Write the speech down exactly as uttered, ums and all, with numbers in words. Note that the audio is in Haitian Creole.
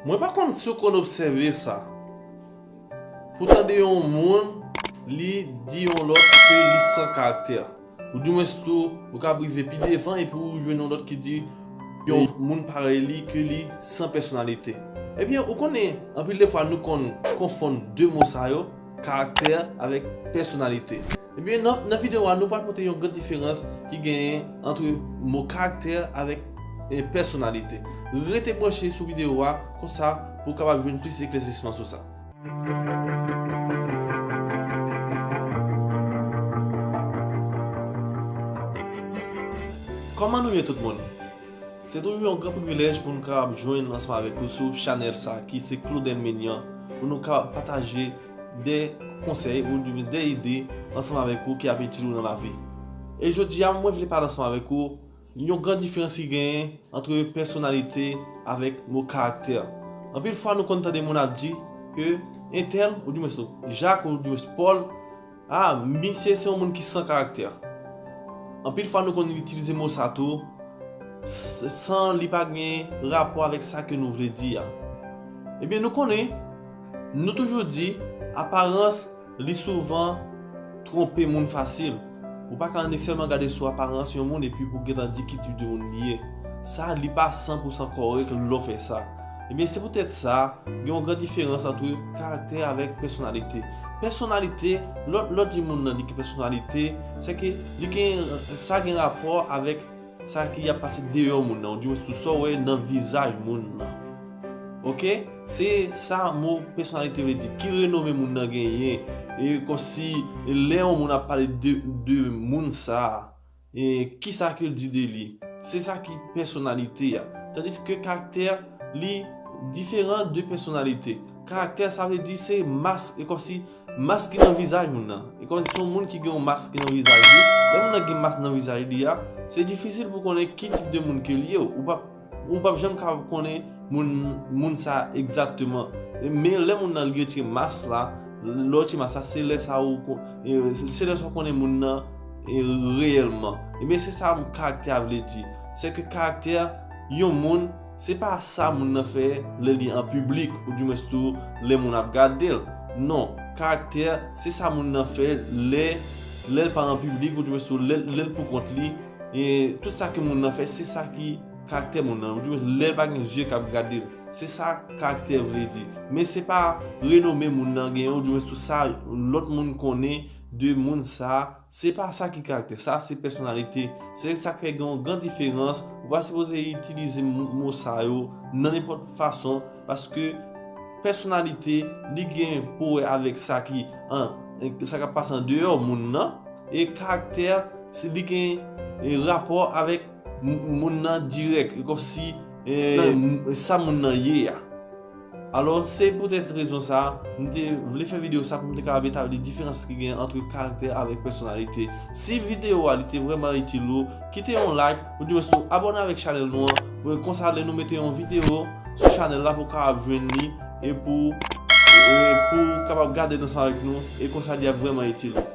Mwen pa konn si w konn obsève sa. Pou tande yon moun, li di yon lòt ke li san karaktè. Ou dimwens tou, ou ka rive pi devan epi ou jwenn yon lòt ki di yon moun parèy li ke li san pèsonalite. Ebyen, ou konnen, anpil de fwa nou konn konfonn de mo sa yo, karaktè avèk pèsonalite. Ebyen, nan, nan videyo a, nou pral pote yon gran diferans ki genyen ant mo karaktè avèk, e, pèsonalite. Rete branche sou videyo a, konsa pou w kapab jwenn plis eklèsisman sou sa. Kòman nou ye tout moun? Se toujou yon gran privilèj pou nou kapab jwenn ansanm avèk ou sou chanèl sa ki se Claudel Menian, pou nou ka pataje de konsèy ou de ide ansanm avèk ou ki ap itil ou nan lavi. E jodi a, mwen vle pale ansanm avèk ou yon gran diferans ki genyen ant pèsonalite avèk mo karaktè. Anpil fwa nou konn tande moun ap di ke entèl, ou dimwens tou, Jak, ou dimwens Pòl, a, misye se yon moun ki san karaktè. Anpil fwa nou konn itilize mo sa tou, s-, san li pa gen rapò avèk sa ke nou vle di a. Ebyen, nou konnen, nou toujou di, aparans li souvan twonpe moun fasil. Ou pa ka annik sèlman gade sou aparans yon moun epi pou gentan di ki tip de moun li ye. Sa, li pa san pou san kòrèk lè w fè sa. Ebyen, se poutèt sa, gen yon gran diferans ant karaktè avèk pèsonalite. Pèsonalite, lè, lè w di moun nan li gen pèsonalite, se ke li gen, sa gen rapò avèk sa ki ap pase deyò moun nan, ou dimwens tou sa w wè nan vizaj moun nan. Oke? Se sa mo pèsonalite vle di. Ki renome moun nan genyen? E kòmsi lè yon moun ap pale de, de moun sa a, e kisa ke l di de li? Se sa ki pèsonalite a. Tandiske karaktè, li diferan de pèsonalite. Karaktè, sa vle di se mas, e kòmsi mas ki nan vizaj moun nan. E kòmsi se yon moun ki gen yon mas ki nan vizaj li. Lè moun nan gen mas nan vizaj li a, se difisil pou konnen ki tip de moun ke li ye. Ou p ap, ou p ap janm kapab konnen moun, moun sa egzakteman. Men lè moun nan li retire mas la, lè w retire mas la, se lè sa ou kon-, e, se, se lè sa w konnen moun nan, e, reyèlman. Ebyen, se sa karaktè a vle di. Se ke karaktè yon moun, se pa sa moun nan fè lè li an piblik, ou dimwens tou lè moun ap gade l. Non, karaktè, se sa moun nan fè lè, lè l pa an piblik, ou dimwens tou lè, lè l pou kont li. E tout sa ke moun nan fè, se sa ki karaktè moun nan, ou dimwens lè l pa gen zye k ap gade l. Se sa karaktè vle di. Men se pa renome moun nan genyen, ou dimwens tou sa lòt moun konnen de moun sa, se pa sa ki karaktè, sa se pèsonalite. Se sa k fè gen yon gran diferans. Ou pa sipoze itilize mo, mo sa yo nan nenpòt fason, paske pèsonalite, li gen pou wè avèk sa ki an, sa k ap pase andeyò moun nan, e karaktè, se li gen, e, rapò avèk m-, moun nan dirèk, e kòmsi, e, m-, sa moun nan ye a. Alò, se poutèt rezon sa a, m te vle fè videyo sa pou m te kapab etabli diferans ki gen ant karaktè avèk pèsonalite. Si videyo a li te vrèman itil ou, kite yon like, ou dimwens tou abòne avèk chanèl nou an, pou konsa lè nou mete yon videyo sou chanèl la pou w kapab jwenn li, e pou, e pou w kapab gade l ansanm avèk nou, e konsa li ap vrèman itil ou.